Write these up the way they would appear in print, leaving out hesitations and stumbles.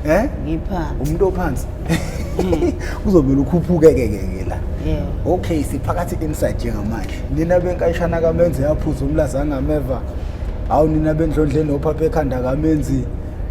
Eh? Ngiphansi. Umuntu ophansi. Kuzomela ukhuphuke ke ke ke la. Yebo. Okay, siphakathi inside njengamanje. Nina benkayishana kamenzi yaphuza umlaza ngameva. Hawu nina bendlondleni ophapha ekhanda kamenzi.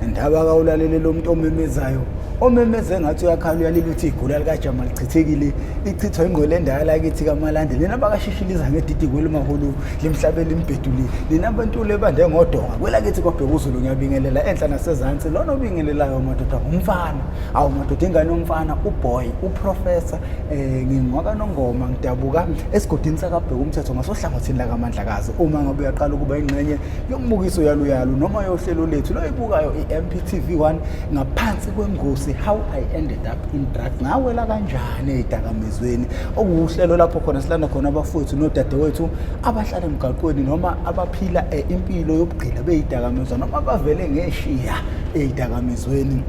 Ndaba kawulalele lo muntu omemezayo. Omemeze ngathi uyakhala uyalila uthi igula likajama lichithekile. Ichithwa ingqwele endala kithi kaMalande. Nina bakashishiliza ngedidi kwelimahulu limhlabela imbheduli. Nina bantule ebande ngodonga. Kwelakithi kwaBhekuzulu ngiyabingelela enhla nasezansi. Lona obingelelayo madoda ngumfana. Awu madoda ingane yomfana uboy uprofessor ngingwakanongoma ngidabuka esigodini sakabheka umthetho ngasohlangothini lakaMandlakazi. Uma ngabe uyaqala ukuba ingxenye yombukiso yaluyalu noma yohlelo lethu loyibukayo i-MPTV 1 ngaphansi kwengosi How I Ended Up in Drugs, ngawela kanjani ey'dakamizweni, okuwuhlelo lapho khona silanda khona abafowethu nodadewethu abahlala emgaqweni noma abaphila impilo yobugqila beyidakamizwa noma abavele ngeshiya ey'dakamizweni.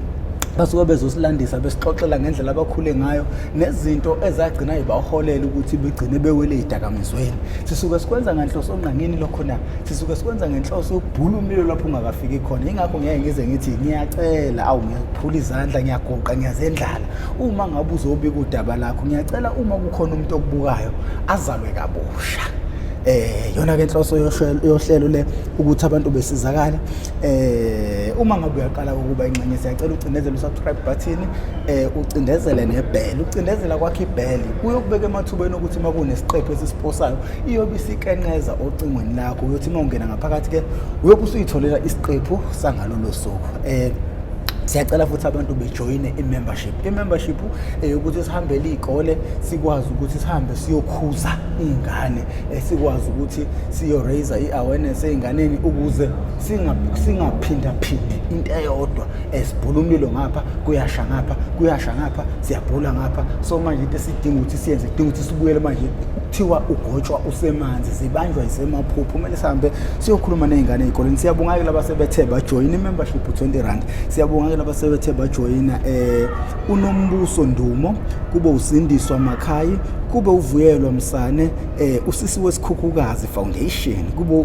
Basuke bezosilandisa besixoxela ngendlela abakhule ngayo nezinto ezagcina yibaholela ukuthi begcine bewele ey'dakamizweni. Sisuke sikwenza ngenhloso ongqangini lokho na sisuke sikwenza ngenhloso yokubhula umlilo lapho ungakafiki khona. Yingakho ngeke ngize ngithi ngiyacela, awu ngiyaphula izandla, ngiyaguqa, ngiyazendlala. Uma ngabe uzobika udaba lakho, ngiyacela uma kukhona umuntu okubukayo azalwe kabusha. Yona ke inhloso yohlelo le ukuthi abantu besizakale. Uma ngabe uyaqala ukuba ingxenye, siyacela ucindezele usubscribe button, ucindezele nebell. Ucindezela kwakho ibell kuyokubeka emathubeni ukuthi uma kunesiqephu esisiposayo iyobe isikenqeza ocingweni lakho. Uyothi uma ungena ngaphakathi ke uyobe usuyitholela isiqephu sangalolo suku. Siyacela futhi abantu bejoyine i-membership. I-membership ukuthi sihambele iy'kole, sikwazi ukuthi sihambe siyokhuza iy'ngane, sikwazi ukuthi siyo-raise i-awareness ey'nganeni ukuze singaphindaphindi into eyodwa. Sibhula umlilo ngapha, kuyasha ngapha, kuyasha ngapha, siyabhula ngapha. So manje into esidinga ukuthi siyenze, sidinga ukuthi sibuyele manje. Kuthiwa ugotshwa usemanzi, zibanjwa isemaphuphu. Kumele sihambe siyokhuluma ney'ngane ey'koleni. Siyabonga-ke laba sebethe bajoyina i-membership 20 rand. Siyabonga-ke laba sebethe bajoyina uNombuso Ndumo, kube uSindiswa Makhayi, kube uVuyelwa Msane, usisi wesikhukhukazi Foundation, kube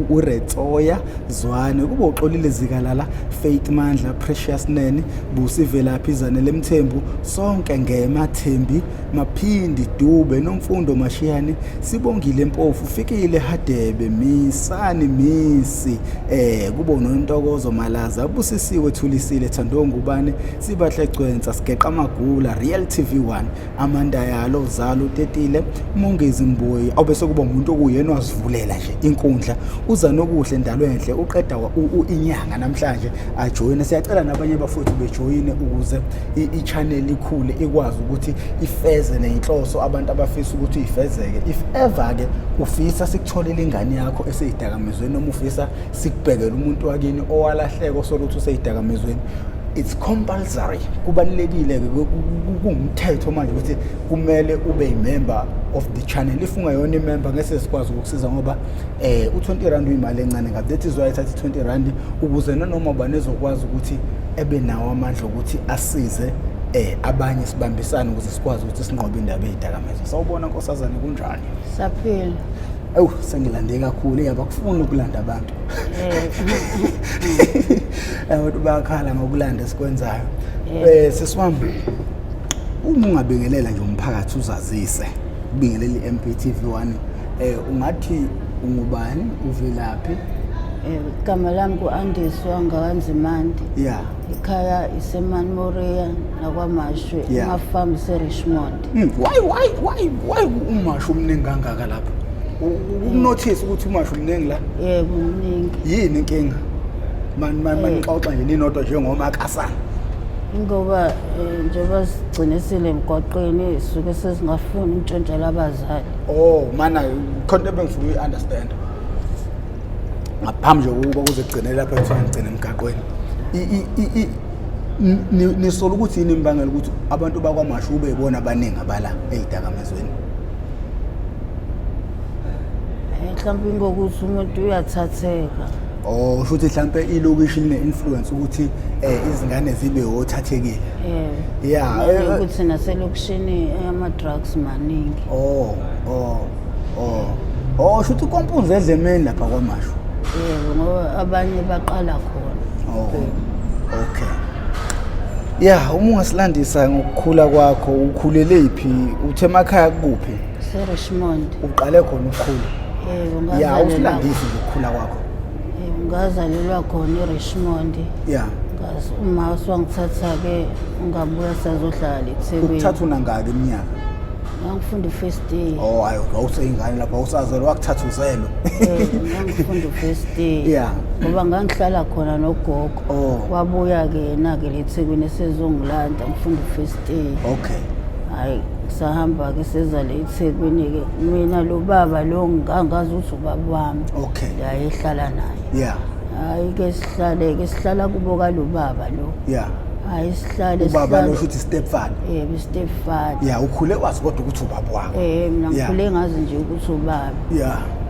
uRetsoya Zwane, kube uXolile Zikalala, Faith Mandla, Precious Nene, Busi Velaphi, Zanele Mthembu, Sonke Ngema, Thembi Maphindi Dube, Nomfundo Mashiyane, Sibongile Mpofu, Fikile Hadebe, Misani Misi, kube uNontokozo Malaza, Busisiwe Thulisile, Thando Ngubane, Sibahle Gcwensa, Sigeqa Magula, Real TV 1, Amanda Yalo, Zalo Tetile, Mongezi Mboyi, awubese kuba umuntu okuyena wazivulela nje inkundla, uza nokuhle ndalo enhle, uqeda inyanga namhlanje ajoyine. Siyacela nabanye abafowethu bejoyine ukuze i-channel ikhule, ikwazi ukuthi ifeze ney'nhloso abantu abafisa ukuthi ifezeke. If ever ke ufisa sikutholele ingane yakho eseyidakamizweni noma ufisa sikubhekele umuntu wakini owalahleka osoluthi useyidakamizweni, it's compulsory, kubalulekile ke, kuwumthetho manje ukuthi kumele ube yi-member of the channel. If ungayona i-member ngeke sikwazi ukukusiza ngoba u-20 rand uyimali encane kabi. That is why ithatha i-20 rand ukuze nanoma ubani ezokwazi ukuthi ebe nawo amandla ukuthi asize abanye, sibambisane ukuze sikwazi ukuthi sinqobe indaba ey'dakamizwa. Sawubona nkosazane, kunjani? Saphila. Ewu, sengilande kakhulu, abakufuni ukulanda abantu. Abantu bayakhala ngokulanda esikwenzayo. Sisi wami, uma ungabingelela nje umphakathi uzazise, ubingelele i-MPTV 1, ungathi ungubani, uvelaphi? Igama lami ku-Andiswa ngakaNzimande. Ikhaya iseMount Moriah nakwaMashu, emafamu iseRichmond. Why uMashu umningi kangaka lapho? Ukunotice ukuthi uMashu umningi la? Yebo, mningi. Yini inkinga? Man man manixoxa nje ninodwa njengomakasana. Ngoba njengoba sigcine sile emgwaqeni sisuke sesingafuni ukuntshontshela abazali. Oh, mana khona ebengifuna uyi-understand. Ngaphambi nje kokuba kuze kugcine lapha kuthiwa ngigcine emgaqweni. Nisola ukuthi yini imbangela ukuthi abantu bakwaMashu kube yibona abaningi abala ey'dakamizweni? Mhlawumbe ngokuthi umuntu uyathatheka. Oh, usho ukuthi mhlampe ilokishi line-influence ukuthi izingane zibe othathekile. Yeah. Ukuthi naselokishini ama-drugs maningi. Oh, oh, oh. Oh, usho ukuthi kompunzi edlemeni lapha kwaMashu. Yebo, ngoba abanye baqala khona. Oh. Okay. Ya, uma ungasilandisa ngokukhula kwakho, ukhulele phi? Uthe emakhaya kuphi? Se-Richmond. Uqale khona ukukhula? Yebo, Ya, ngazalelwa. usilandise ngokukhula kwakho. Yebo, ngazalelwa khona eRichmond. Ngazi uma uswangithatha-ke ungabuya sazohlala eThekwini. Ukuthatha unangaki iminyaka? Ngangifunda i-first day. Oh, hayi, wawuseyingane lapho, wawusazelwe, wakuthatha uzelwe. Ngangifunda i-first day. Ngoba ngangihlala khona nogogo. Wabuya-ke yena-ke le Thekwini esezongilanda ngifunda i-first day. Hhayi, sahamba-ke seza le eThekwini-ke. Mina lo baba lo ngangazi ukuthi ubaba wami. La ehlala naye. Hhayi-ke sihlale-ke, sihlala kubo kalo baba lo. Hhayi, sihlale, Ubaba lo sihlale. shuthi stepfather. Yebo, stepfather. Ya, ukhule wazi kodwa ukuthi ubaba wakho. Mina ngikhule ngazi nje ukuthi ubaba.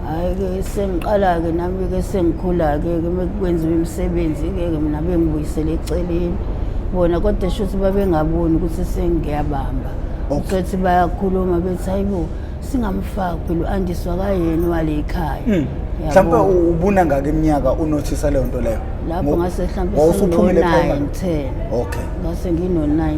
Hhayi-ke sengiqala-ke nami-ke sengikhula-ke ke mekwenziwa imisebenzi-ke ke mina bengibuyisele eceleni. Bona kodwa shuthi babengaboni ukuthi sengiyabamba. Uthi bayakhuluma bethi hayibo singamfaki phela u-Andiswa kayena wale ekhaya. Yabo. Mhlawumbe ubuna ngaki iminyaka unothisa leyo nto leyo? Lapho ngase mhlawumbe Wawusuphumile sengino primary? 9, 10. Ngase ngino 9,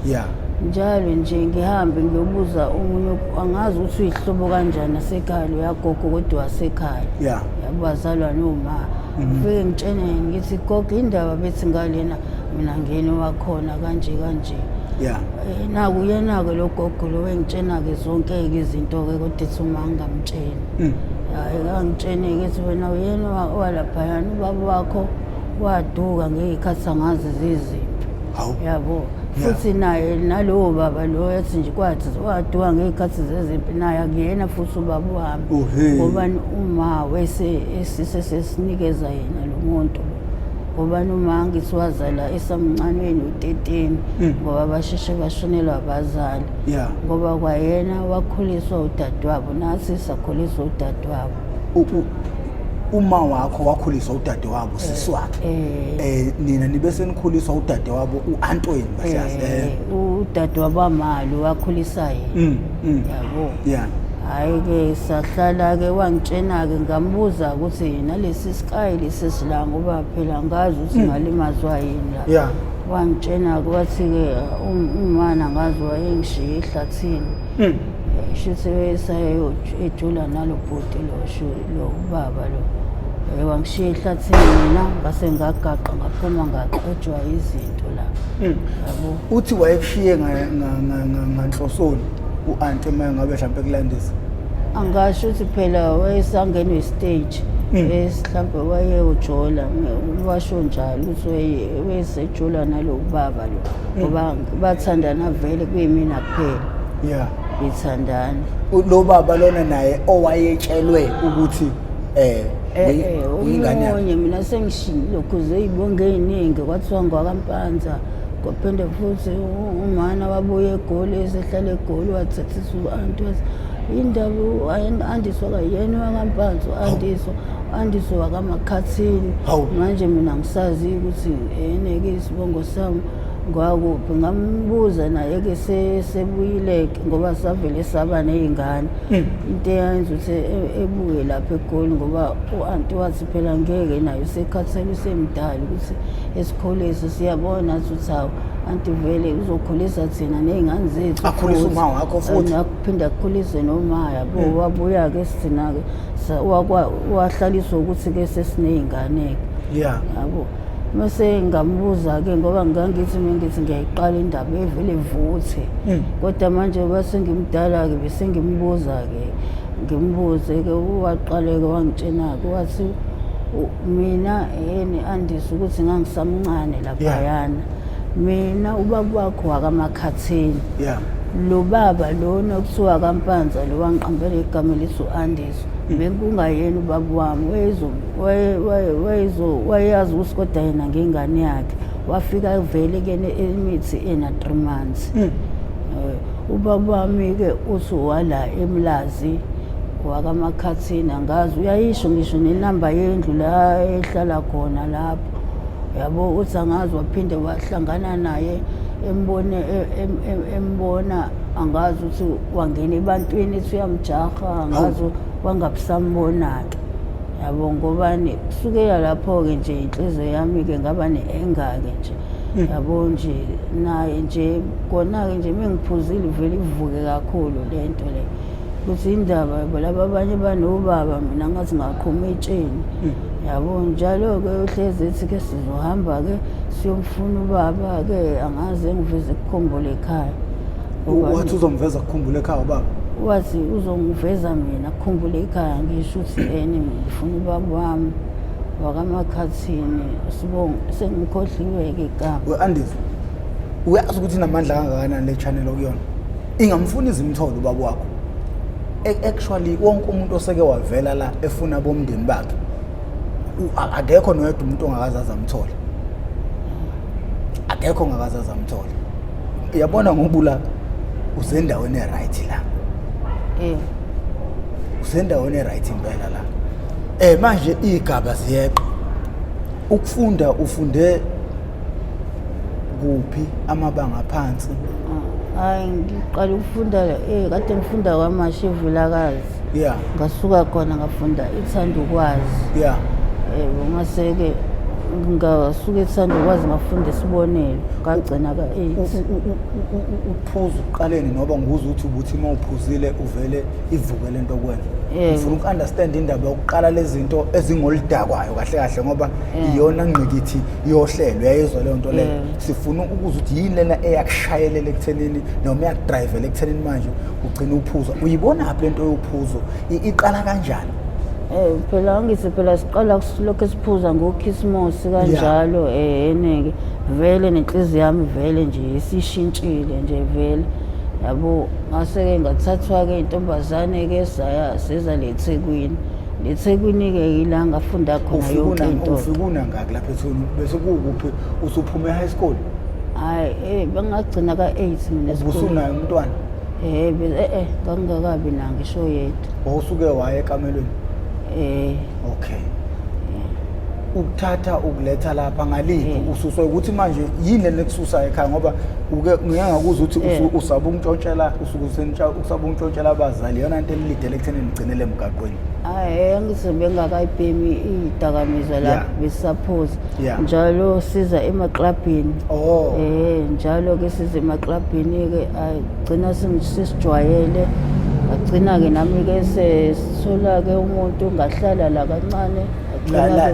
10. Njalo nje ngihambe ngiyobuza omunye, angazi ukuthi uyihlobo kanjani nasekhaya lo yagogo kodwa wasekhaya. Yabo bazalwa noma. Ngifike ngitshene ngithi gogo indaba bethi ngalena mina ngene wakhona kanje kanje. Naku yena-ke lo gogo lo engitshena-ke zonke-ke izinto-ke kodwa ethi uma ngingamtsheni. Hhayi, kangitsheni-ke ethi wena uyena walaphayana ubaba wakho waduka ngey'khathi angazi ziziphi. Yabo. Futhi naye nalowo baba lo ethi nje kwathi waduka ngey'khathi zezimpi naye akuyena futhi ubaba wami. Ngoba uma wese esisesinikeza yena lo muntu. Ngoba noma ngithi wazala esamncane u-13 ngoba basheshe bashonelwa abazali. Ngoba kwayena wakhuliswa udadewabo nathi sakhuliswa udadewabo. Uma wakho wakhuliswa udadewabo sisi wakhe. Nina nibe senikhuliswa udadewabo uAntweni kahle kahle. Udadewabo amali wakhulisa yena. Yabo. Hayi ke sahlala ke wangitshena ke ngambuza ukuthi nalesi sky lesi sila ngoba phela ngazi ukuthi ngalimazwa yini la. Wangitshena ke wathi ke umana ngazi wayengishiye ehlathini. Shuthi wayesaye ejula nalo bhuti lo shu lo baba lo. Wangishiya ehlathini mina ngase ngagaqa ngaphuma ngaxotshwa izinto la. Yabo. Uthi wayekushiye nganhlosoni u-auntie uma ngabe mhlampe kulandisa? Angasho ukuthi phela wayesangenwe stage. Mhlampe wayeyojola, washo njalo ukuthi wayesejola nalo baba lo. Ngoba bathandana vele kuyimina kuphela. Bethandana. Lo baba lona naye owayetshelwe ukuthi uyingane yakhe. Omunye mina sengishilo lokhu zeyibonge eziningi kwathiwa ngwakampanza. Kwaphinde futhi umana wabuya eGoli esehlala eGoli wathathisa u-anti wathi indaba Andiswa kayena wakampanza u-Andiswa, u-Andiswa wakaMakhathini. Manje mina ngisazi ukuthi eneke isibongo sami ngwakuphi. Ngambuza naye ke sebuyile-ke ngoba savele saba ney'ngane. Into eyenza ukuthi ebuye lapha eGoli ngoba u-anti wathi phela ngeke naye usekhathele usemdala ukuthi esikhulise siyabona ukuthi hawu anti vele uzokhulisa thina ney'ngane zethu Akhulise futhi. uma wakho futhi. Aphinde akhulise noma yabo. Wabuya-ke sithina-ke wahlaliswa ukuthi-ke sesiney'ngane-ke. Yabo. Mase ngambuza-ke ngoba ngangithi mina ngithi ngiyayiqala indaba evele ivuthe. Kodwa manje bese ngimdala-ke bese ngimbuza-ke. Ngimbuze-ke waqale-ke wangitshena-ke wathi mina yini Andisa ukuthi ngangisamncane laphayana. Mina ubaba wakho wakaMakhathini. Lo baba lona okuthiwa kaMpanza lo wangiqambela igama elithi u-Andiswa. Bekungayena ubaba wami, wayeyazi ukuthi kodwa yena ngengane yakhe. Wafika vele kuyena emithi ena 3 months. Ubaba wami-ke uthi wala eMlazi wakaMakhathini, angazi uyayisho ngisho nenamba yendlu la ehlala khona lapho. Yabo uthi angazi waphinde wahlangana naye embona angazi ukuthi wangena ebantwini ethi uyamjaha, angazi wangabusambona-ke. Yabo ngobani kusukela lapho-ke nje inhliziyo yami-ke ngaba ne-anger-ke nje. Yabo nje naye nje kona-ke nje mengiphuzile vele ivuke kakhulu le nto le ukuthi indaba yabo laba abanye banobaba mina ngathi ngaqhuma etsheni. Yabo njalo-ke uhlezi ethi-ke sizohamba-ke siyomfuna ubaba-ke, angaze ngiveze kukhumbule ekhaya. Wathi uzomveza kukhumbule ekhaya ubaba? Wathi uzongiveza mina kukhumbule ekhaya, ngisho ukuthi ene ngifuna ubaba wami wakaMakhathini, sibongo sengikhohliwe-ke igama. We-Andiswa, uyazi ukuthi inamandla kangakanani le channel okuyona? Ingamfuna izimthole ubaba wakho. Actually wonke umuntu oseke wavela la efuna bomndeni bakhe, akekho noyedwa umuntu ongakaze azamthole, akekho ongakaze azamthole. Uyabona ngoba la usendaweni e-right la. Usendaweni e-right impela la. Manje igaba ziyeqa. Ukufunda ufunde kuphi amabanga aphansi? Hayi, ngiqala ukufunda kade ngifunda kwaMashu eVilakazi. Ngasuka khona ngafunda iThandukwazi. Yebo, ngase-ke ngasuka eThandukwazi ngafunda Isibonelo, ngagcina ka-8. Uphuza uqaleni noba nguze uthi ubuthi uma uphuzile uvele ivuke lento kuwena. Ngifuna uku-understand indaba yokuqala lezi zinto ezingolidakwayo kahle kahle, ngoba iyona ngqikithi yohlelo, uyayizwa leyo nto leyo. Sifuna ukuzwa ukuthi yini lena eyakushayelela ekuthenini noma eyakudrayivela ekuthenini manje ugcina uphuza. Uyibonaphi lento yophuzo? Iqala kanjani? Phela angithi phela siqala lokhu siphuza ngoKhisimusi kanjalo, eneke vele nenhliziyo yami vele nje isishintshile nje vele. Yabo, ngase-ke ngathathwa-ke intombazane-ke saya seza le eThekwini. Le Thekwini-ke yila ngafunda khona yonke into. Ufika unangaki lapha eThekwini? Bese kuwukuphi? Usuphume e-high school? Hhayi, bengagcina ka-8 mina esikoleni. Ubusunaye umntwana? Ngangingakabi naye ngisho yedwa. Wawusuke waya ekamelweni? Okay. Ukuthatha ukuletha lapha ngaliphi ususwa ukuthi manje yini lena ekususa ekhaya, ngoba uke ngike ngakuzwa ukuthi usaba ukuntshontshela, usuke usaba ukuntshontshela abazali, iyona nto enilidele ekutheni nigcinele emgaqweni. Hhayi, angithi bengakayibhemi iy'dakamizwa lapho, besisaphuza. Njalo siza emaklabhini. Njalo-ke siza emaklabhini-ke, hhayi gcina sesijwayele. Ngagcina-ke nami-ke sesithola-ke umuntu, ngahlala la kancane.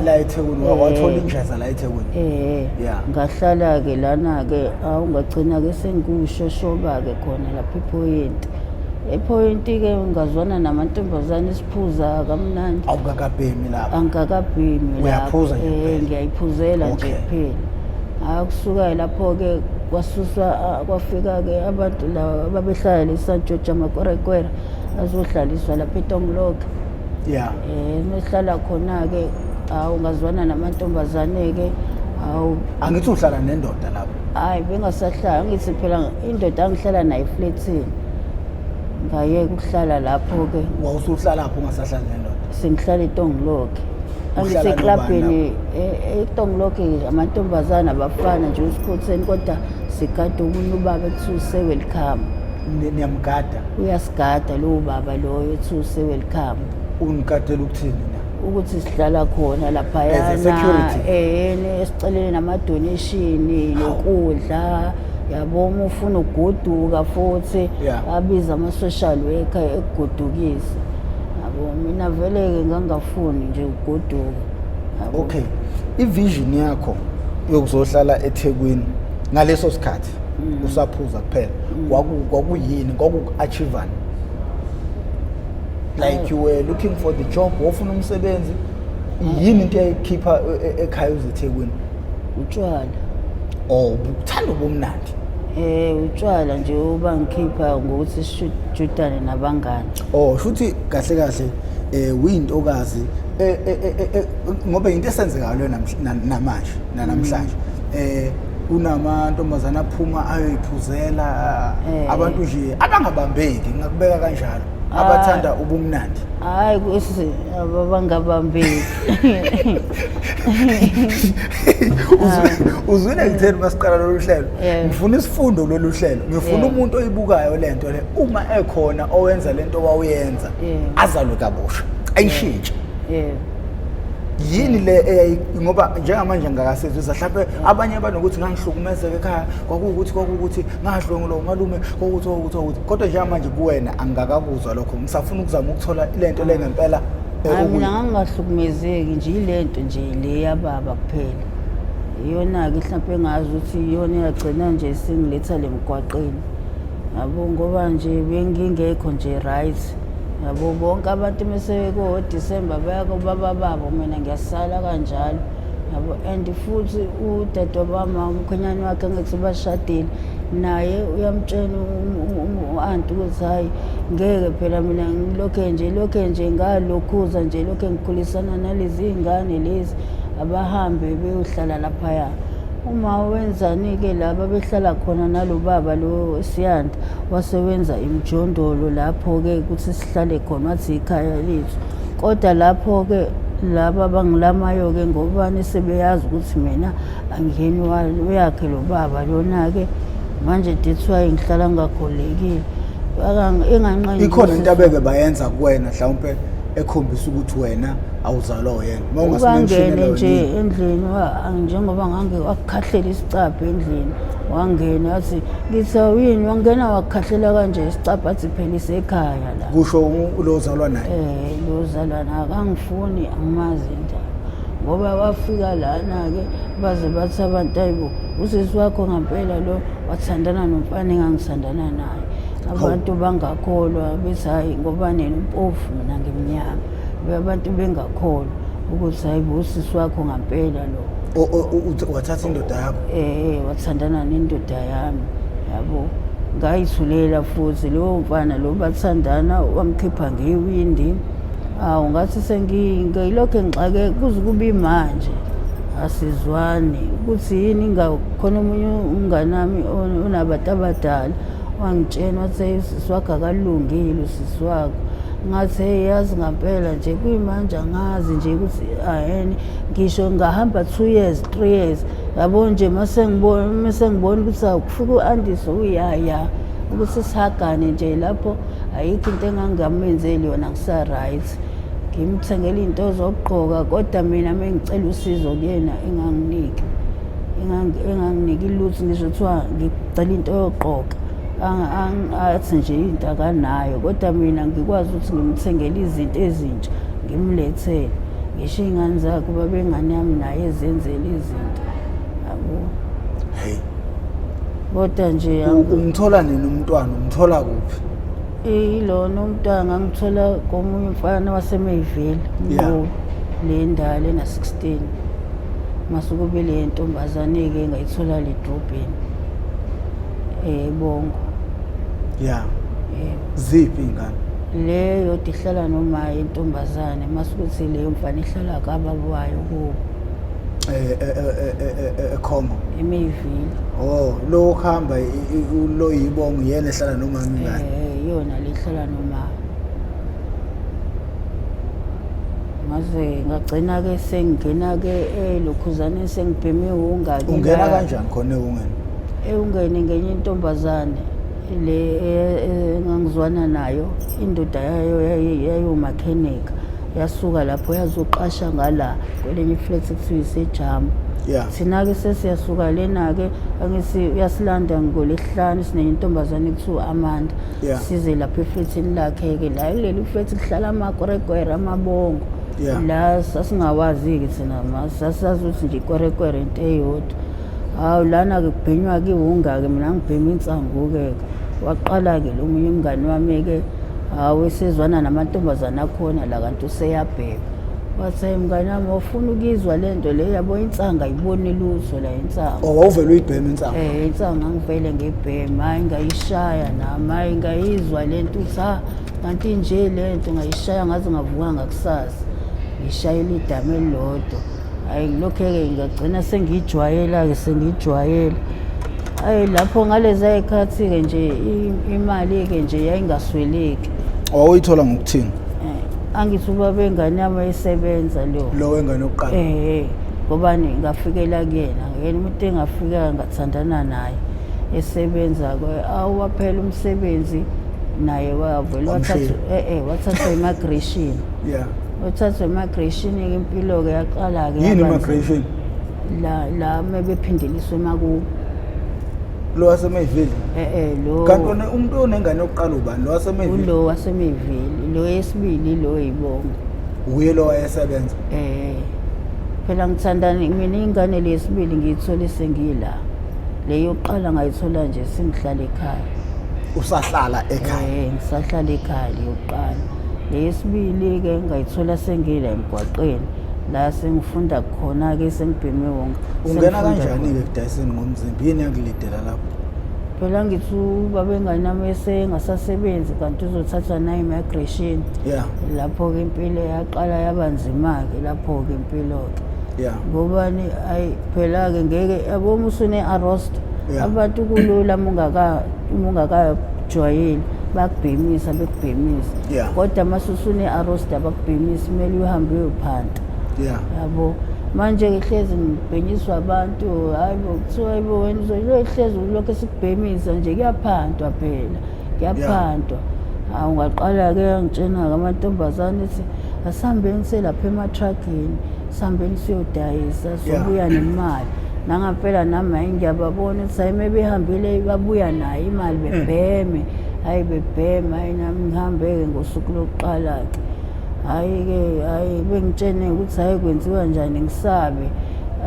La eThekwini, wathola injeza la eThekwini? Ngahlala-ke lana-ke, awu ngagcina-ke sengiwushoshoba-ke khona lapha ePhoyinti. Ephoyinti-ke ngazwana namantombazane, siphuza kamnandi. Awukakabhemi lapho? Angikakabhemi lapho. Uyaphuza nje kuphela? Ngiyayiphuzela nje kuphela. Hhayi, kusuka lapho-ke kwasuswa, kwafika-ke abantu laba ababehlala le San George amakwerekwere azohlaliswa lapha eTonglok. Mehlala khona-ke, hawu ngazwana namantombazane-ke, hawu. Angithi uhlala nendoda lapho? Hhayi, bengasahlala, angithi phela indoda angihlala nayo eflethini. Ngayeka ukuhlala lapho-ke. Wawusuhlala lapho ungasahlali nendoda? Sengihlala eTonglok. Angithi eklabhini eTonglok amantombazane abafana nje usikhotheni, kodwa sigada omunye ubaba ekuthiwa use-welcome. Niyamgada? Uyasigada lowo baba loyo ekuthiwa use-welcome. Unigadela ukuthini na? Ukuthi sihlala khona laphayana. As a security? Esicelele nama-donation nokudla. Yabo, uma ufuna ukugoduka futhi abiza ama-social worker ekugodukise. Yabo, mina vele-ke ngangingafuni nje ukugoduka. Okay, i-vision yakho yokuzohlala eThekwini ngaleso sikhathi usaphuza kuphela, kwakuyini? Kwakuku-achievani? Like you were looking for the job, wofuna umsebenzi, yini into eyayikhipha ekhaya uze eThekwini? Utshwala. Oh, uthanda ubumnandi? Utshwala nje uba ngikhipha ngokuthi sishudane nabangani. Oh, shuthi kahle kahle uyintokazi ngoba into esenzekayo namanje namhlanje. Kunamantombazana aphuma ayoyiphuzela, abantu nje abangabambeki, ngingakubeka kanjalo, abathanda ubumnandi. Hayi, kusi abangabambeki. Uzwile ngitheni masiqala lolu hlelo? Ngifuna isifundo lolu hlelo. Ngifuna umuntu oyibukayo lento le, uma ekhona owenza lento wawuyenza, azalwe kabusha, ayishintshe. Yini le eyayi, ngoba njengamanje ngingakasezwisa, mhlawumbe abanye banokuthi ngangihlukumezeka ekhaya, kwakuwukuthi ngahlwengulwa umalume, kwakuwukuthi kwakuwukuthi kwakuwukuthi, kodwa njengamanje kuwena angikakakuzwa lokho. Ngisafuna ukuzama ukuthola le nto le ngempela. Hayi, mina ngangingahlukumezeki nje, ile nto nje le yababa kuphela. Iyona-ke mhlawumpe engazi ukuthi iyona eyagcina nje singiletha le mgwaqeni, yabo, ngoba nje bengingekho nje right, yabo. Bonke abantu mese ko-Disemba baya kobaba babo, mina ngiyasala kanjalo, yabo. And futhi udadewabama, umkhwenyane wakhe, angithi bashadile naye, uyamtshela u-anti ukuthi hhayi, ngeke phela mina ngilokhe nje lokhe nje ngalokhuza nje lokhe ngikhulisana nalezi iy'ngane lezi, abahambe beyohlala laphaya. Uma wenzani-ke laba behlala khona nalo baba lo Siyanda, wasewenza imijondolo lapho-ke ukuthi sihlale khona, wathi ikhaya lethu. Kodwa lapho-ke laba abangilamayo-ke, ngobani sebeyazi ukuthi mina angiyeni uyakhe lo baba lona-ke manje, that's why ngihlala ngingakholekile. Enganqeni Ikhona into abeke bayenza kuwena mhlawumpe ekhombisa ukuthi wena awuzalwa uyena? Uma Ubangene ungasimentionela. nje endlini, njengoba ngange wakukhahlela isicabha endlini, wangena wathi, ngithi awuyini, wangena wakukhahlela kanje isicabha, athi phela isekhaya la. Kusho lo ozalwa naye? Lo zalwana akangifuni, angimazi indaba, ngoba wafika lana-ke baze bathi abantu, ayibo, usisi wakho ngampela lo, wathandana nomfana engangithandana naye. Abantu bangakholwa, bethi hhayi, ngoba nina umpofu, mina ngimnyama. Abantu bengakholwa ukuthi hayi bo, usisi wakho ngampela lo. Wathatha indoda yakho? Wathandana nendoda yami, yabo. Ngayithulela futhi lowo mfana lo bathandana, wamkhipha ngewindi. Awu, ngathi sengilokhu ngixake kuze kube manje, asizwani ukuthi yini. Khona omunye umngane wami onabantu abadala wangitshena, wathi, "Hey, usisi wakho akalungile, usisi wakho." Ngathi, hey, yazi ngampela nje kuyimanje angazi nje ukuthi aheni, ngisho ngahamba 2 years, 3 years, yabo nje, mase ngibona ukuthi akufika u-Andiso uyaya ukuthi sihagane nje lapho, ayikho into engangamenzeli yona, ngisa-right, ngimthengela iy'nto zokugqoka, kodwa mina uma ngicela usizo kuyena enganginiki, enganginiki lutho. Ngisho kuthiwa ngicela into yokugqoka, athi nje into akanayo, kodwa mina ngikwazi ukuthi ngimthengele izinto ezintsha, ngimlethele. Ngisho iy'ngane zakhe, babengane yami naye ezenzela izinto, yabo. Hey. Kodwa nje Umthola nini umntwana? Umthola kuphi? Ilona umntwana ngangithola komunye umfana waseMayville. Le ndala ena-16, mase kube le ntombazane-ke ngayithola le drobheni eBongo. Yebo. Ziphi iy'ngane? Le yodwa ihlala nomaye, intombazane, mase kuthi leyo mfana ihlala kababa wayo kubo. ECongo? eMayville. Oh, lo kuhamba lo yibongo yena ehlala nomama ingane? Iyona le ihlala noma. Ngaze ngagcina-ke sengingena-ke elokhuzane, sengibheme iwunga-ke. Ungena kanjani khona ewungeni? Ewungeni ngenye intombazane le engangizwana nayo, indoda yayo yayiwumakhenika, yasuka lapho yazoqasha ngala kwelinye iflat ekuthiwa isejamu. Thina-ke sesiyasuka lena-ke, angithi uyasilanda ngolesihlanu, sinenye intombazane ekuthiwa Amanda. Size lapha eflethini lakhe-ke, la kuleli flat kuhlala amakwerekwere, amabongo. La sasingawazi-ke thina, sasazi ukuthi nje ikwerekwere into eyodwa. Hawu, lana-ke kubhenywa-ke iwunga-ke, mina ngibhema insangu-ke. Waqala-ke lo munye umngani wami-ke, hawu, esezwana namantombazane akhona la, kanti useyabhema. Wathi, "Hey mngani wami, awufuna ukuyizwa le nto le, yabo, insangu ayiboni lutho la, insangu." Oh, wawuvele uyibhema insangu? Insangu ngangivele ngibhema, hayi, ngayishaya nami, hayi, ngayizwa le nto ukuthi ha, kanti nje le nto, ngayishaya ngaze ngavuka ngakusasa, ngishayela idamu elilodwa. Hhayi, ngilokhu-ke ngagcina sengiyijwayela-ke, sengiyijwayela. Hhayi, lapho ngaleza y'khathi-ke nje imali-ke nje yayingasweleki. Wawuyithola ngokuthini? Angithi ubaba engane yami wayesebenza lo. Lo wengane yokuqala? Ngobani ngafikela kuyena, yena umuntu engafika ngathandana naye esebenza, awu, waphela umsebenzi naye, wavele wathatha Wamshiya. Wathathwa immigration. Uthathwa i-migration-ke, impilo-ke yaqala-ke. Yini i-migration? La la mebephindeliswe emakubo. Lo waseMayville? Eh, lo. Kanti umuntu onengane yokuqala ubani? Lo waseMayville? Ulo waseMayville, lo yesibili lo yibongo. Uye lo wayesebenza? Eh. Phela ngithandani mina, ingane leyesibili ngiyithole sengila. Le yokuqala ngayithola nje sengihlala ekhaya. Usahlala ekhaya? Eh, ngisahlala ekhaya le yokuqala. Le yesibili ke ngayithola sengila emgwaqeni. La sengifunda khona ke, sengibheme wonke. Ungena kanjani ke kudayiseni ngomzimba? Yini yakulidela lapho? Phela ngithi ubaba engane yami esengasasebenzi, kanti uzothatha nayo i-migration. Lapho-ke impilo yaqala yaba nzima-ke, lapho-ke impilo-ke. Ngobani, ayi phela-ke ngeke yabo uma usune-arrest. Abantu kulula uma ungakajwayeli bakubhemisa, bekubhemisa. Kodwa uma usune-arrest abakubhemisi, kumele uhambe uyophanta. Yabo. Manje-ke hlezi ngibhenyiswa abantu, hayi bo, kuthiwa hayi bo wena uzohlezi ulokhu esikubhemisa nje, kuyaphantwa phela, kuyaphantwa. Hawu, ngaqala-ke ngitshena-ke amantombazane ethi asihambeni selapha ematragini, sihambeni siyodayisa, sobuya nemali. Nangampela nami hayi ngiyababona ukuthi hayi uma behambile babuya nayo imali, bebheme, hayi bebheme, hayi nami ngihambe-ke ngosuku lokuqala-ke. Hhayi-ke, hhayi bengitshene ukuthi hhayi kwenziwa njani, ngisabe.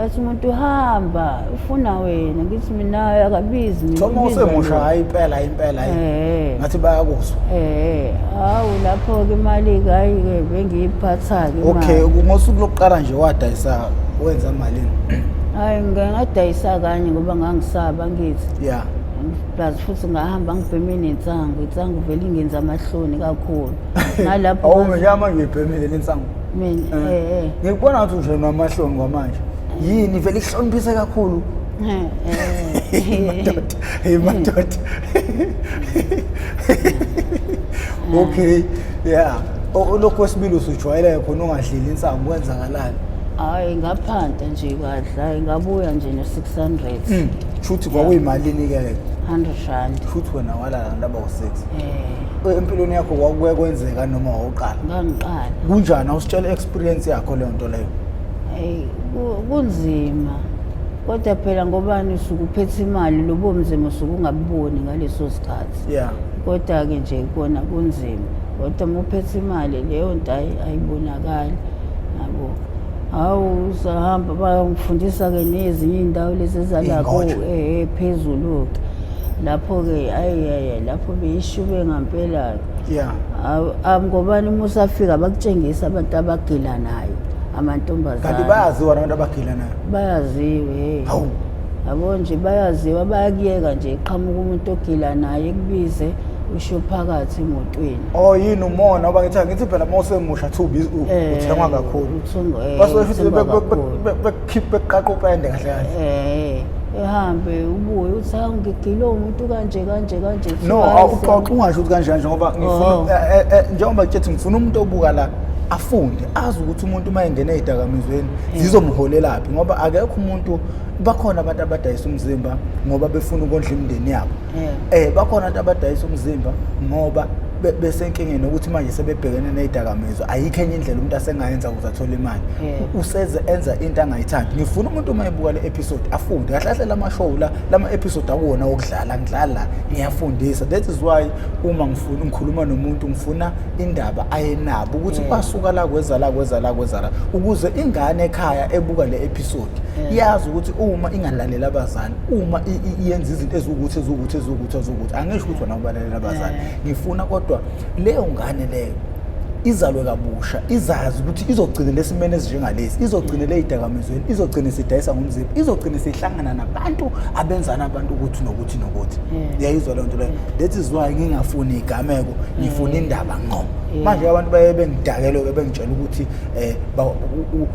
Athi umuntu hamba, ufuna wena, ngithi mina akabizi mina. Thoma usemusha, hayi impela, impela, hayi. Ngathi bayakuzwa. Eh, hawu lapho-ke imali-ke hhayi-ke bengiyiphatha-ke imali. Okay, ngosuku lokuqala nje wadayisa wenza malini? Hhayi ngadayisa kanye ngoba ngangisaba ngithi. Plus futhi ngahamba ngibheme nensangu, insangu vele ingenza amahloni kakhulu. Ngalapho Awu nje manje uyibhemile lensangu. Mina eh. Ngikubona ngathi nje unamahloni kwamanje. Yini vele ihloniphise kakhulu? Madoda, hey madoda. Okay, yeah. Lokhu kwesibili usujwayele khona ungadlili insangu, kwenzakalani? Hayi ngaphanta nje kahle, hayi ngabuya nje no-600. Shuthi kwakuyimalini ke? 100 rand. Shuthi wena walala nabantu abawu-6. Empilweni yakho kwakuke kwenzeka noma wawuqala? Ngangiqala. Kunjani? Awusitshele experience yakho leyo nto leyo. Hey, kunzima. Kodwa phela ngobani usuke uphethe imali, lobo mzima usuke ungabuboni ngaleso sikhathi. Kodwa-ke nje kona kunzima. Kodwa uma uphethe imali leyo nto ayibonakali. Yabo. Hawu usahamba bayangifundisa-ke nezinye iy'ndawo lezi ezalapho phezulu-ke. Lapho-ke ayi lapho beyishube ngampela-ke. Ngobani uma usafika bakutshengisa abantu abagila nayo amantombazane. Kanti bayaziwa abantu abagila nayo? Bayaziwe. Hawu. Yabo nje bayaziwa, bayakuyeka nje iqhamuka umuntu ogila naye ekubize usho phakathi emotweni. Oh yini umona ngoba ngithi phela uma usemusha thubi uthengwa kakhulu. Basuke futhi bekukhiphe beqaqa upende kahle kahle. Ehambe ubuye uthi hawu ngigile umuntu kanje kanje kanje. No, awuxoxa ungasho ukuthi kanje kanje ngoba ngifuna njengoba ngithi ngifuna umuntu obuka la afunde azi ukuthi umuntu uma engena ezidakamizweni zizomholelaphi, ngoba akekho umuntu, bakhona abantu abadayisa umzimba ngoba befuna ukondla imindeni yabo. Bakhona abantu abadayisa umzimba ngoba besenkingeni ukuthi manje sebebhekene nezidakamizwa, ayikho enye indlela umuntu asengayenza ukuze athole imali. Useze enza into angayithandi. Ngifuna umuntu uma ebuka le episode afunde kahle kahle lama show la, lama episode akuwona okudlala, ngidlala ngiyafundisa. That is why uma ngifuna ngikhuluma nomuntu ngifuna indaba ayenabo ukuthi basuka la kweza la kweza la kweza la, ukuze ingane ekhaya ebuka le episode yazi ukuthi uma ingalalela abazali, uma iyenza izinto eziwukuthi eziwukuthi eziwukuthi eziwukuthi, angisho ukuthi wena ubalalela abazali, ngifuna kodwa leyo ngane leyo izalwe kabusha, izazi ukuthi izogcina esimeni esinjengalesi, izogcina ezidakamizweni, izogcina isidayisa ngomzimba, izogcina isihlangana nabantu abenzana abantu ukuthi nokuthi nokuthi. Uyayizwa leyo nto leyo? That is why ngingafuni igameko, ngifuna indaba ngqo. Manje abantu baye bengidakele bengitshela ukuthi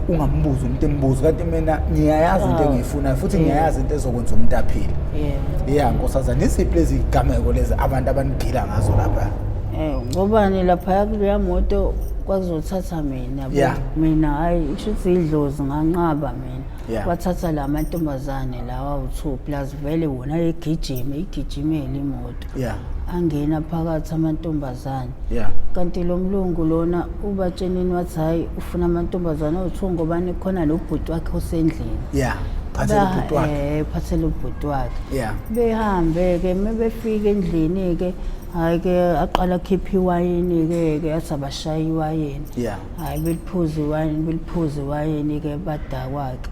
ungambuzi umuntu embuzo, kanti mina ngiyayazi into engiyifunayo futhi ngiyayazi into ezokwenza umuntu aphile. Yeah, nkosazana, iziphi lezi gameko lezi abantu abanigila ngazo lapha? Ngobani lapha kuleya moto kwazothatha mina, mina hayi kusho ukuthi idlozi nganqaba mina. Wathatha la mantombazane lawa u2 plus vele wona egijima igijimela imoto. Angena phakathi amantombazane. Yeah. Kanti lo mlungu lona ubatshenini wathi hhayi, ufuna amantombazane awu-two ngobani, khona lo bhuti wakhe osendlini. Yeah. Phathela ubhuti wakhe. Phathela ubhuti wakhe. Yeah. Behambe-ke, uma befika endlini-ke, hhayi-ke aqala akhiphe iwayini-ke ke, athi abashaye iwayini. Yeah. Hhayi, beliphuza iwayini, beliphuza iwayini-ke, badakwa-ke.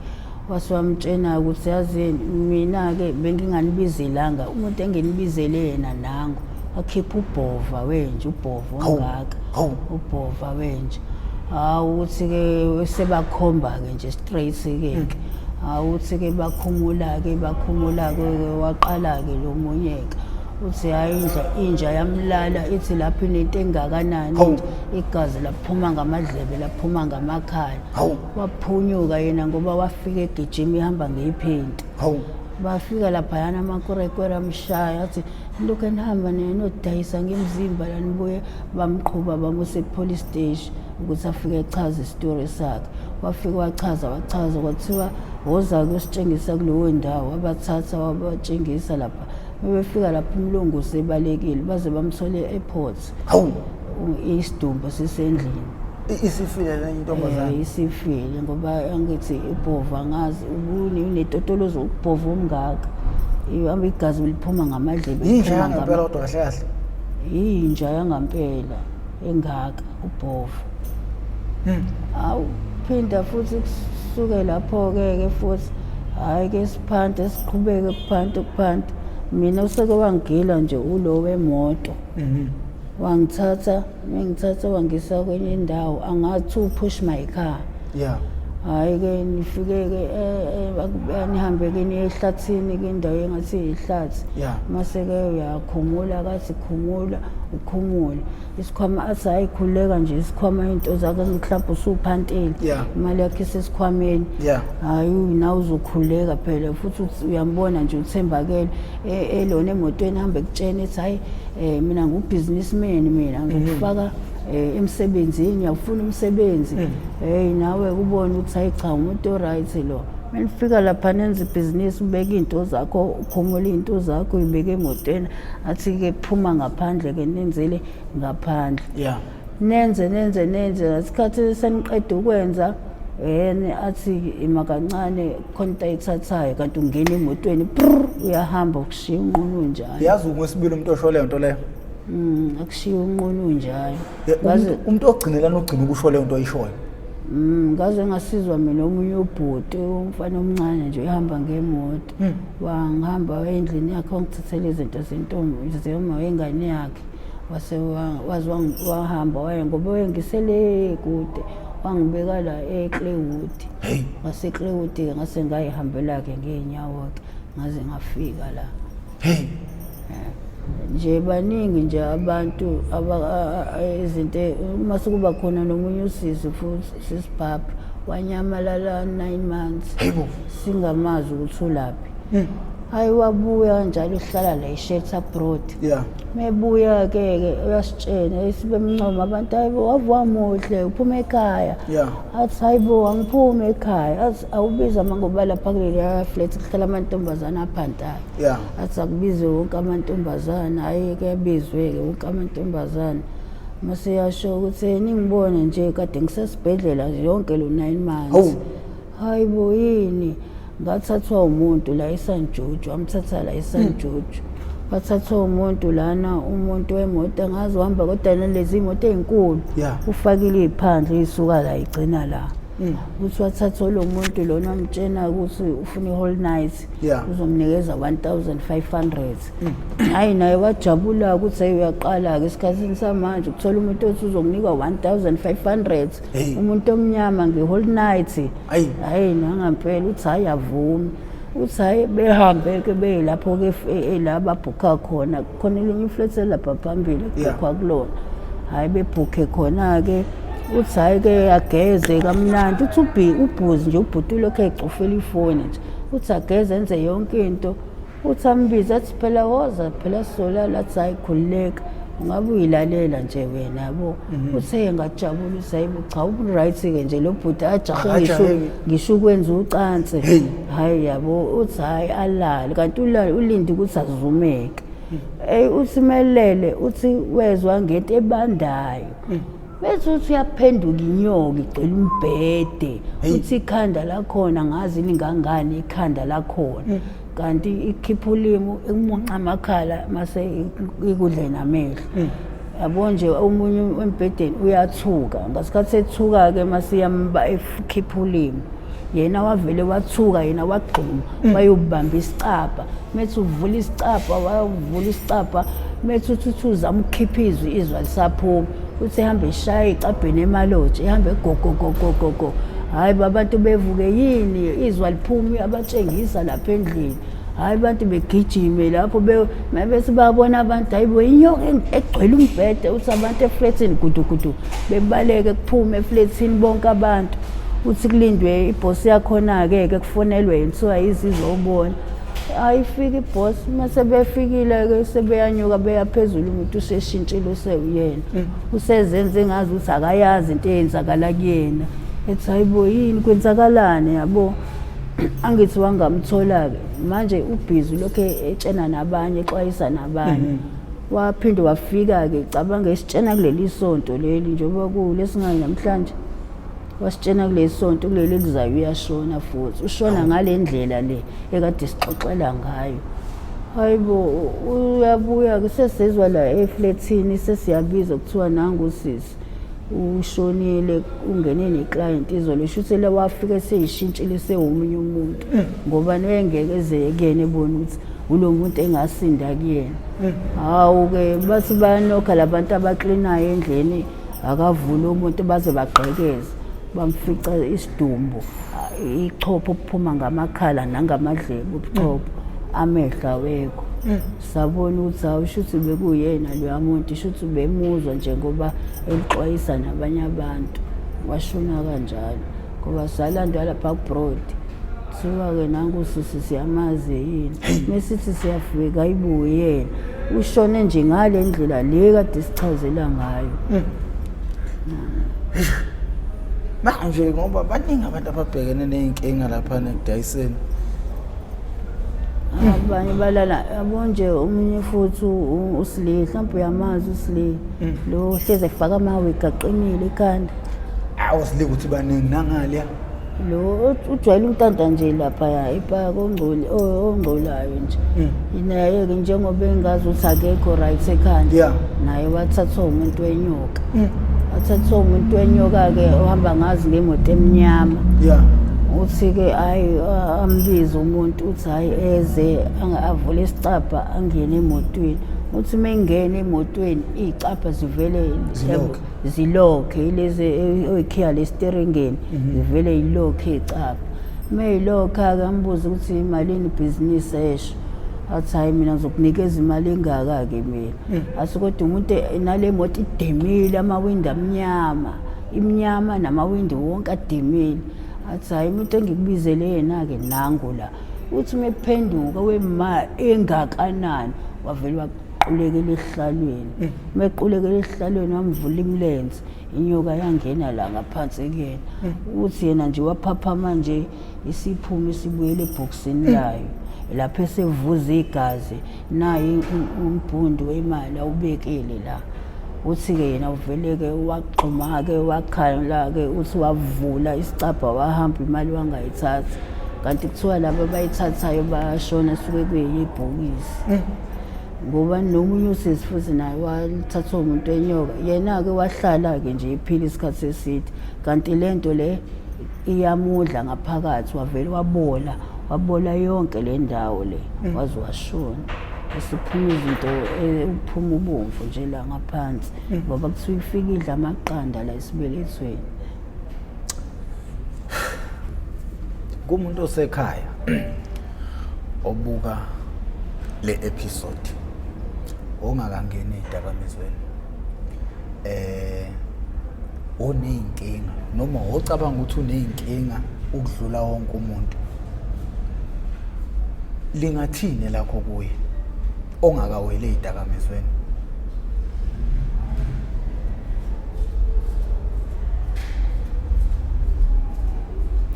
Wase wamtshena ukuthi yazini, mina-ke benginganibizelanga, umuntu enginibizele yena nangu. Wakhipha ubhova wenje, ubhova ongaka. Hawu. Ubhova wenje. Hawu, ukuthi-ke sebakhomba-ke nje straight-ke ke. Hawu, ukuthi-ke bakhumula-ke, bakhumula-ke, waqala-ke lo munye-ke. Uthi hhayi, inja yamlala, ithi lapho inento engakanani, igazi laphuma ngamadlebe, laphuma ngamakhala. Hawu. Waphunyuka yena ngoba wafika egijima ihamba ngeyiphenti. Hawu. Bafika laphayana amakwerekwere amshaya, athi lokhu enihamba nodayisa ngemzimba la, nibuye. Bamqhuba bamusa e-police station ukuthi afike echaze isitori sakhe. Wafika wachaza, wachaza, kwathiwa woza kuyositshengisa kuleyo ndawo. Wabathatha wabatshengisa lapha. Bebefika lapho umlungu usebalekile, baze bamthole e-airport. Hawu. Isidumbu sisendlini. Isifile le intombazane? Isifile, ngoba angithi ibhova ngazi ubuni unetotolozo, ukubhova omngaka. Ihamba igazi liphuma ngamadlebe. Yinja liphuma yangempela kodwa kahle kahle? Yinja yangampela engaka, ubhova. Awu, phinda futhi kusuke lapho-ke ke futhi, hhayi-ke siphante, siqhubeke kuphante, kuphante. Mina useke wangigila nje ulo wemoto. Wangithatha, ngithatha wangisa kwenye indawo, angathi push my car. Hhayi-ke nifike-ke nihambe-ke niye ehlathini-ke, indawo engathi ihlathi. Mase-ke uyakhumula, kathi khumula, ukhumule isikhwama, athi hhayi, khululeka nje, isikhwama into zakho mhlawumbe usuphantile. Imali yakho isesikhwameni. Hhayi, nawe uzokhululeka phela futhi uyambona nje uthembakele elona emotweni, hambe ekutshena ethi hhayi, mina ngu-businessman, mina ngizokufaka emsebenzini, ngiyawufuna umsebenzi. Hey, nawe kubona ukuthi hayi cha, umuntu o-right lo. Manifika lapha nenza ibhizinisi, ubeke iy'nto zakho, ukhumule iy'nto zakho, uyibeke emotweni, athi-ke phuma ngaphandle-ke, nenzele ngaphandle. Nenze, nenze, nenze, ngesikhathi seniqeda ukwenza yena athi ima kancane, khona into ayithathayo, kanti ungena emotweni, prr, uyahamba ukushiya unqunu njalo. Yazi ngwesibili umuntu osho leyo nto leyo. Akushiya unqunu njalo. Umuntu ogcinelana ugcina ukusho leyo nto oyishoyo. Ngaze ngasizwa mina omunye ubhuti, umfana omncane nje, ehamba ngemoto. Wangihamba endlini yakhe, wangithathela izinto zentombi zoma wengane yakhe. Wase waze wahamba waye ngoba wayengisele kude, wangibeka la eClaywood. Hey. Ngase-Claywood-ke ngase ngayihambela-ke ngey'nyawo-ke ngaze ngafika la. Hey. Nje baningi nje abantu izinto uma sekuba khona nomunye usisi futhi, sisibhabha, wanyamalala 9 months. Hey bo. Singamazi ukuthi ulaphi. Hayi, wabuya kanjalo, uhlala la e-Shelter abroad. Mebuya-ke ke uyasitshena, esibemncoma abantu, hayi bo, wave wamuhle, uphuma ekhaya. Athi hayi bo, angiphumi ekhaya. Athi awubiza mangoba lapha kuleliya flat kuhlala amantombazane aphantayo. Athi akubizwe wonke amantombazane. Hhayi, kuyabizwe-ke wonke amantombazane. Mase yasho ukuthi ningibone nje kade ngisesibhedlela nje yonke lo 9 months. Hawu. Hayi bo, yini? Ngathathwa umuntu la eSan George, wamthatha la eSan George. Wathathwa umuntu lana, umuntu wemoto, angazi uhamba kodwa nalezi imoto ey'nkulu. Ufakile iy'phandle ey'suka la igcina la. Uthi wathatha lo muntu lona, wamtshena ukuthi ufuna i-whole night. Uzomnikeza 1500. Hayi, naye wajabula ukuthi hayi, uyaqala-ke esikhathini samanje ukuthola umuntu othi uzokunika 1500. Hey. Umuntu omnyama nge-whole night. Hayi. Hayi, nangampela uthi hayi, avumi. Uthi hayi, behambe-ke beye lapho-ke la babhukha khona, khona elinye iflat elapha phambili kubhukhwa kulona. Hhayi, bebhukhe khona-ke. Uthi hhayi-ke ageze kamnandi, uthi ubhuzi nje, ubhuti ulokhu ecofela ifoni nje. Uthi ageze, enze yonke into. Uthi ambize, athi phela woza phela sizolala. Athi hhayi, khululeka, ungabe uyilalela nje wena, yabo. Uthe ngajabula, uthi hayi bo, cha, ubu-right-ke nje lo bhuti, ajahe ngisho Akajahe. Ngisho ukwenza ucansi. Hey. Hhayi yabo, uthi hhayi alale, kanti ulale ulinde ukuthi azumeke. Ey uthi melele uthi wezwa ngento ebandayo. Bese uthi uyaphenduka inyoka igcwele umbhede. Uthi ikhanda lakhona ngazi lingangani ikhanda lakhona. Kanti ikhipha ulimi imunca amakhala mase ikudle namehlo. Yabo nje omunye embhedeni uyathuka. Ngasikhathi ethuka-ke mase iyamba ekhipha ulimi. Yena wavele wathuka yena wagxuma wayobamba isicabha. Methi uvula isicabha wavula isicabha methi uthi uthi uzama ukukhipha izwi izwi alisaphumi. Uthi ehambe eshaya icabheni emaloji ehambe gogogogogogo. Hhayi babantu bevuke yini izwi aliphumi abatshengisa lapha endlini. Hhayi abantu begijime lapho bese babona abantu hayi bo inyoka egcwele umbhede uthi abantu eflethini gudugudu bebaleke kuphume eflethini bonke abantu. Uthi kulindwe ibhosi yakhona-ke ke kufonelwe yena kuthiwa izizobona. Ayifika ibhosi mase befikile-ke sebeyanyuka beya phezulu umuntu useshintshile usewuyena. Usezenze ngazi ukuthi akayazi into eyenzakala kuyena. Ethi hayi bo yini kwenzakalani yabo. Angithi wangamthola-ke manje ubhizi lokhu etshena nabanye exwayisa nabanye. Waphinde wafika-ke cabanga esitshena kuleli sonto leli njengoba kulesingayi namhlanje. Wasitshena kuleli sonto kuleli elizayo uyashona futhi ushona ngale ndlela le ekade sixoxela ngayo. Hayi bo uyabuya-ke sesizwa la eflethini sesiyabiza kuthiwa nangu usisi ushonile ungene ne-client izolo shuthi le wafika eseyishintshile sewumunye umuntu ngoba wayengeke eze kuyena ebona ukuthi ulo muntu engasinda kuyena. Hawu-ke bathi bayanokha labantu abaklinayo endlini akavula umuntu baze bagqekeze bamfica isidumbu ichopho okuphuma ngamakhala nangamadlebe ubuchopho amehlo awekho. Sabona ukuthi hawu shuthi bekuyena loya muntu shuthi bemuzwa njengoba elixwayisa nabanye abantu washona kanjalo ngoba salandwa lapha kubroad kuthiwa-ke nangu sisi siyamazi yini mesithi siyafika ayibuye yena ushone nje ngale ndlela le kade sichazela ngayo. Manje ngoba baningi abantu ababhekene ney'nkinga laphana ekudayiseni. Abanye balala yabo nje omunye futhi uSli mhlawumbe uyamazi uSli lo hleze efaka amawigi aqinile ekhanda. Awu Sli ukuthi baningi nangaliya. Lo ujwayele untanta nje laphaya epaka ongcoli ongcolayo nje. Naye-ke njengoba engazi ukuthi akekho right ekhanda. Naye wathathwa umuntu wenyoka. Wathathwa umuntu wenyoka-ke ohamba ngazi ngemoto emnyama. Uthi-ke hhayi ambize umuntu uthi hhayi eze avule isicabha angene emotweni. Uthi uma engena emotweni iy'cabha zivele zilokhe ilezi oyikhiya lesiteringeni zivele yilokhe iy'cabha. Uma yilokha-ke ambuze ukuthi imalini ibhizinisi esho. Athi hhayi mina ngizokunikeza imali engaka-ke mina. Athi kodwa umuntu nale moto idemile amawindi amnyama, imnyama namawindi wonke ademile. Athi hhayi umuntu engikubizele yena-ke nangu la. Uthi uma ephenduka wema engakanani wavele waqulekela esihlalweni. Uma equlekela esihlalweni wamvula imilenze inyoka yangena la ngaphansi kuyena. Uthi yena nje waphaphama nje isiphume isibuyele ebhokisini layo. Lapho esevuza igazi naye umbhundu wemali awubekile la. Uthi-ke yena uvele-ke wagxuma-ke wakhala-ke uthi wavula isicabha wahamba imali wangayithatha. Kanti kuthiwa laba abayithathayo bayashona suke kuyibhokisi. Ngoba nomunye usisi futhi naye wathathwa umuntu wenyoka yena-ke wahlala-ke nje ephila isikhathi eside kanti le nto le iyamudla ngaphakathi wavele wabola wabola yonke le ndawo le waze washona. Isiphuma izinto ukuphuma ubomvu nje la ngaphansi ngoba kuthiwa ifika idla amaqanda la esibelethweni. Kumuntu osekhaya obuka le episode ongakangeni ey'dakamizweni oney'nkinga noma ocabanga ukuthi uney'nkinga ukudlula wonke umuntu, lingathini lakho kuye ongakaweli ey'dakamizweni?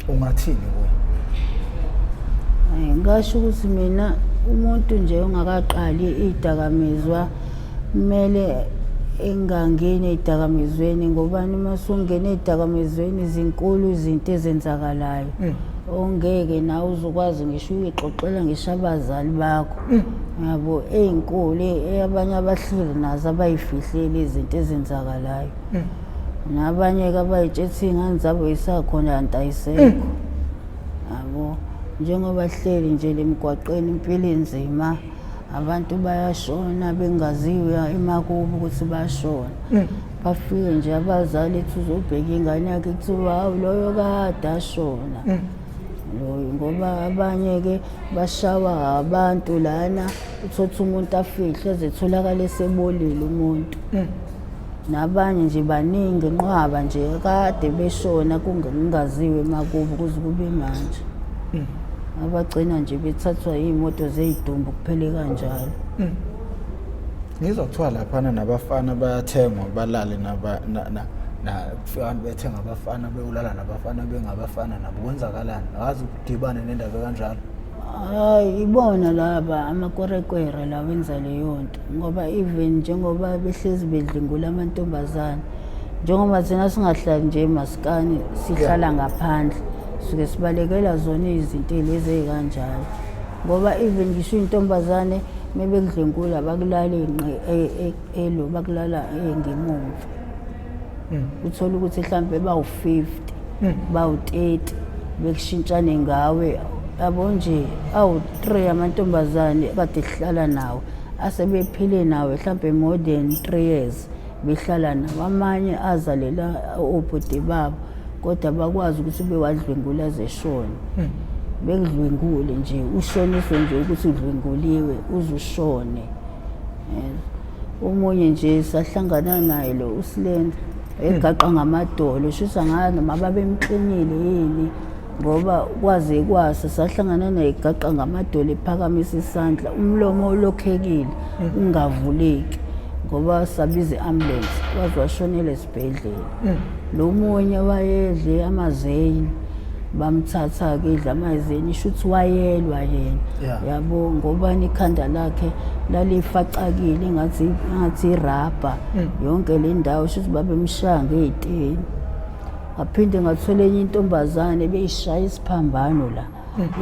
Ungathini kuye? Hayi ngasho ukuthi mina Umuntu nje ongakaqali iy'dakamizwa kumele engangeni ey'dakamizweni, ngobani uma sungena ey'dakamizweni zinkulu izinto ezenzakalayo ongeke nawe uzokwazi ngisho uyixoxela ngisho abazali bakho. Yabo, ey'nkulu abanye abahleli nazo abayifihleli izinto ezenzakalayo. Nabanye-ke abayitshethi iy'ngane zabo yisakhona kanti ayisekho. Yabo, njengoba hleli nje lemgwaqeni impilo inzima, abantu bayashona bengaziwa emakubo ukuthi bashona. Bafike nje abazali ethi uzobheka ingane yakhe, kuthiwa hawu loyo kade ashona. Loyo ngoba abanye-ke bashawa abantu lana, uthotha umuntu afihle eze etholakala esebolile umuntu. Nabanye nje baningi nqwaba nje kade beshona kungaziwe emakubo kuze kube manje. Abagcina nje bethathwa iy'moto zey'dumbu kuphele kanjalo. Ngizwa kuthiwa laphana nabafana bayathengwa balale naba na na na kufika abantu bethenga abafana beyolala nabafana bengabafana nabo, kwenzakalani? Akazi ukudibane nendaba kanjalo. Hayi, ibona laba amakwerekwere la wenza leyo nto, ngoba even njengoba behlezi bedlwengula amantombazane, njengoba thina singahlali nje emaskani, sihlala ngaphandle, suke sibalekela zona izinto lezi ey'kanjalo. Ngoba even ngisho iy'ntombazane mebekudlwengula bakulala elo bakulala ngemumva. Uthola ukuthi mhlampe bawu-50, bawu-30 bekushintshane ngawe, yabo nje awu-3 amantombazane kade kuhlala nawe asebephile nawe mhlampe more than 3 years behlala nawo, amanye azalela obhuti babo kodwa bakwazi ukuthi bewadlwengula zeshona. Bekudlwengule nje ushoniswe nje ukuthi udlwenguliwe uze ushone. Omunye nje sahlangana naye lo uSlender egaqa ngamadolo, shuthi angazi noma babemxinile yini, ngoba kwaze kwasa sahlangana naye egaqa ngamadolo ephakamisa isandla, umlomo ulokhekile ungavuleki, ngoba sabiza i-ambulance waze washonela esibhedlela. Lo munye wayedle amazeyini, bamthatha-ke edla amazeyini, shuthi wayelwa yena. Yabo, ngobani ikhanda lakhe lalifacakile ngathi irabha yonke le ndawo, shuthi babemshaya ngey'teni. Ngaphinde ngathola enye intombazane beyishaya isiphambano la,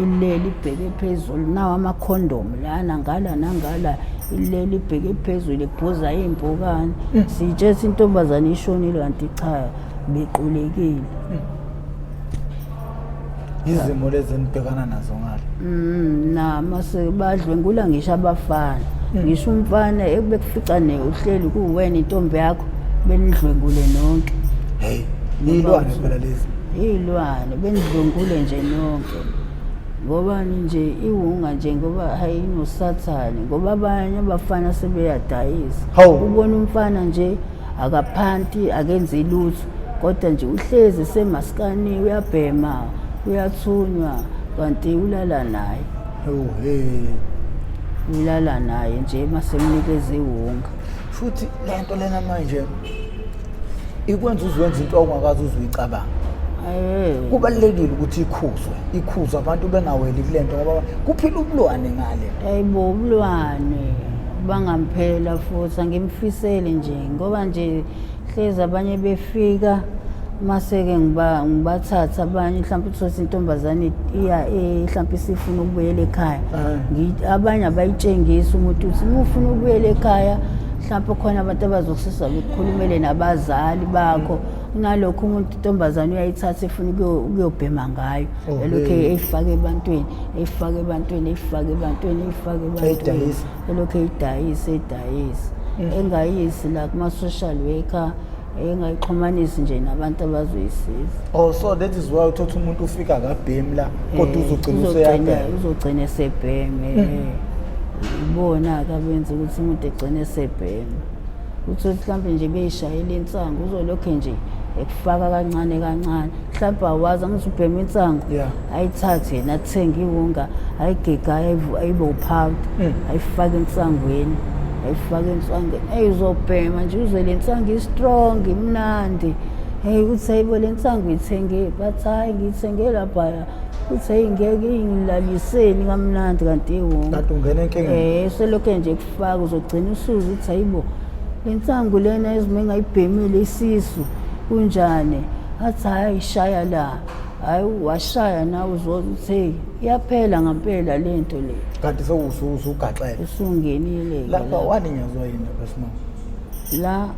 ilele ibheke phezulu, nawo amakhondomu lana ngala nangala, ilele ibheke phezulu ibhuza iy'mpukane. Siyitshetha intombazane ishonile, kanti cha, bequlekile. Izimo lezi enibhekana nazo ngale. Na mase badlwengula ngisho abafana, ngisho umfana ekubekufica ne uhleli kuwena intombi yakho benidlwengule nonke. Hey, iy'lwane phela lezi. Iy'lwane benidlwengule nje nonke. Ngoba nje iwunga nje, ngoba hayi inosathane, ngoba abanye abafana sebeyadayisa. Ubona umfana nje akaphanti akenzi lutho, kodwa nje uhlezi semaskani uyabhema uyathunywa, kanti ulala naye. Oh hey. Ulala naye nje masemnikeza iwunga. Futhi lento lena manje ikwenza uzwenza into ongakaze uzuyicabanga. Kubalulekile ukuthi ikhuzwe abantu bengaweli kulento, ngoba kuphila ubulwane ngale. Hayibo, ubulwane bangamphela futhi angimfiseli nje, ngoba nje hlezi abanye befika mase-ke ngibathatha abanye, mhlawumpe uthole intombazane iya mhlawumpe isifuna ukubuyela ekhaya. Abanye abayitshengisi umuntu ukuthi uma ufuna ukubuyela ekhaya mhlawumpe khona abantu abazokusiza bekukhulumele nabazali bakho. Kunalokho umuntu intombazane uyayithatha efuna ukuyobhema ngayo, elokhu eyifake ebantwini, eyifake ebantwini, eyifake ebantwini, eyifake ebantwini, elokhu eyidayisa eyidayisa, engayisi la kuma-social worker, engayixhumanisi nje nabantu abazoyisiza. Oh, so that is why uthatha umuntu ufika akabhemi la, kodwa uzogcina useyabhema. Uzogcina esebheme. Ibona-ke abenza ukuthi umuntu egcine esebhema. Uthi mhlawumbe nje beyishayela insangu, uzolokhu nje ekufaka kancane kancane, mhlawumbe awazi angithi ubhema insangu, ayithathe yena athenge iwunga, ayigiga ayibe uphawuda, ayifake insangweni, ayifake insangweni, eyi uzobhema nje uzwe le nsangu i-strong imnandi. Hey, uthi hayibo le nsangu uyithenge, bathi hhayi ngiyithenge laphaya Uthi heyi ngeke ingilaliseni kamnandi kanti iwonke. Kanti ungena enkingeni. Eh selokhe nje kufaka uzogcina usuza uthi hayibo le nsangu lena ezime ngayibhemile isisu kunjani? Athi hhayi shaya la. Hhayi washaya nawe uzozwa ukuthi heyi iyaphela ngampela le nto le. Kanti sewusugaxele. Usungenile-ke Lapha walinyazwa yini lapha Simo? La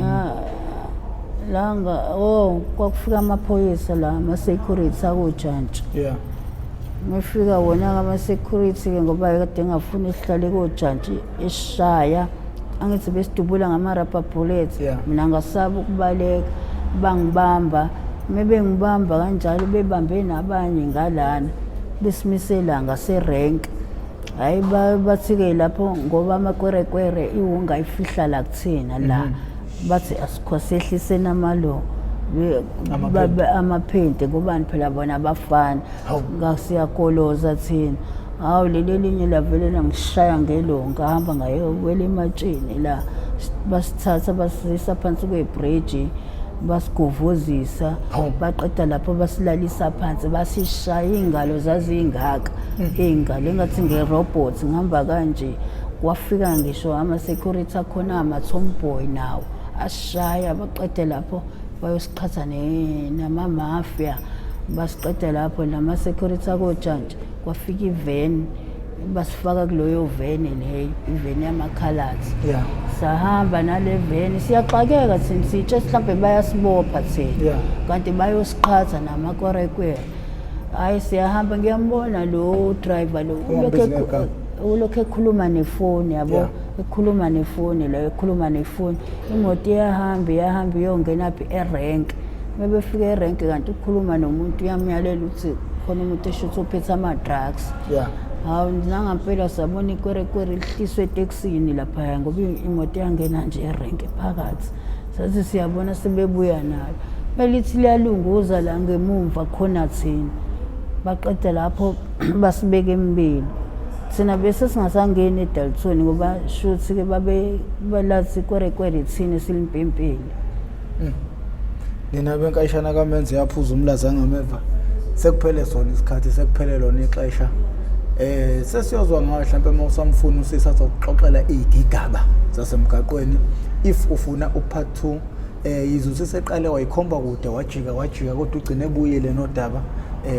ah, la nga oh kwakufika amaphoyisa la ama-security akojantshi. Yeah. Mefika wona-ke ama-security-ke ngoba kade engafuni sihlale kojantshi eshaya angithi besidubula ngama-rubber bullets Yeah. mina ngasaba ukubaleka bangibamba mebengibamba kanjalo bebambe nabanye ngalana besimisela ngaserenk hhayi bathi-ke lapho ngoba amakwerekwere iwunga ifihla la kuthina la bathi asikhosehliseni amalungu amaphenti ngobani phela bona abafana ngasiyakoloza thina hawu leli elinye lavele langishaya ngelonga ngahamba ngayowela ematsheni la basithatha basisa phansi kwebhriji basigovozisa baqeda lapho basilalisa phansi basishaya iy'ngalo zaziyingaka iy'ngalo engathi nge-robot ngihamba kanje kwafika ngisho ama-security akhona ama-tomboy nawo asishaya baqede lapho bayosiqhatha nama-mafia basiqeda lapho nama-security akojantshi kwafika iveni basifaka kuloyo veni leyo iveni yamakhalathi yeah. Sahamba nale veni siyaxakeka thina sitshe mhlawumbe bayasibopha thina yeah. Kanti bayosiqhatha namakwerekwere. Hayi siyahamba ngiyambona lo driver lo ulokhu ekhuluma nefoni yabo Yeah. Ekhuluma nefoni lo ekhuluma nefoni imoto iyahamba iyahamba iyongena phi erenk mebefika erenk kanti ukhuluma nomuntu uyamyalela ukuthi khona umuntu esho ukuthi uphethe ama-drugs. Yeah. Hawu nangampela sabona ikwerekwere lihliswe etekisini laphaya ngoba imoto yangena nje erenke phakathi sathi siyabona sebebuya nayo belithi liyalunguza la ngemumva khona thina baqeda lapho basibeka emibili thina bese singasangeni eDalton ngoba shuthi ke babe balathi kwerekwere thina silimpimpile. Nina benkayishana kaMenzi yaphuza umlaza ngameva. Sekuphele sona isikhathi sekuphele lona ixesha. Sesiyozwa ngawe mhlawumbe uma usamfuna usisi azokuxoxela izigigaba zasemgaqweni if ufuna upart 2 yize usiseqale wayikhomba kude wajika wajika kodwa ugcine ebuyile nodaba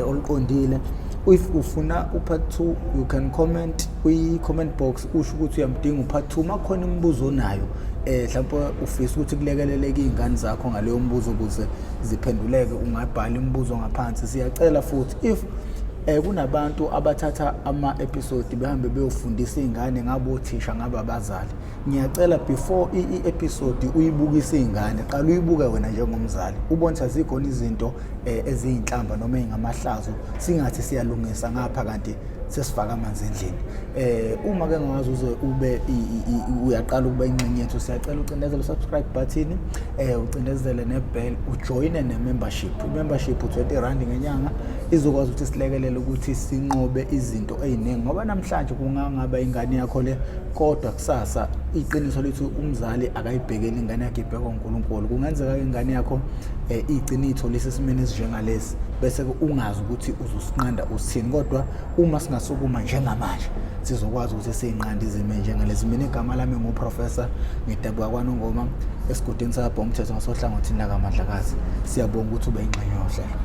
oluqondile. If ufuna upart 2 you can comment kwi comment box usho ukuthi uyamdinga upart 2 makhona imibuzo onayo mhlawumbe ufisa ukuthi kulekeleleke izingane zakho ngaleyo mbuzo ukuze ziphenduleke ungabhala imibuzo ngaphansi. Siyacela futhi if kunabantu abathatha ama episode behambe beyofundisa izingane ngabo othisha ngabo abazali, ngiyacela before i-episode uyibukise izingane qala uyibuke wena njengomzali ubone ukuthi azikhona izinto eziyinhlamba noma ezingamahlazo singathi siyalungisa ngapha kanti sesifaka amanzi endlini. Uma ke ngazi uze ube uyaqala ukuba ingxenye yethu siyacela ucindezele subscribe button ucindezele nebell ujoyine ne-membership. I-membership u-20 rand ngenyanga izokwazi ukuthi silekelele ukuthi sinqobe izinto ey'ningi ngoba namhlanje kungangaba ingane yakho le kodwa kusasa iqiniso lithi umzali akayibhekeli ingane yakhe ibhekwa uNkulunkulu. Kungenzeka ingane yakho igcine ithole isesimeni esinjengalesi bese ungazi ukuthi uzosinqanda usithini, kodwa uma singasukuma njengamanje sizokwazi ukuthi siyinqande izimo njengalezi. Mina igama lami nguProfessor ngidabuka kwaNongoma esigodini sakabhomthetho ngasohlangothini lakaMandlakazi. Siyabonga ukuthi ube ingxenye yohlelo.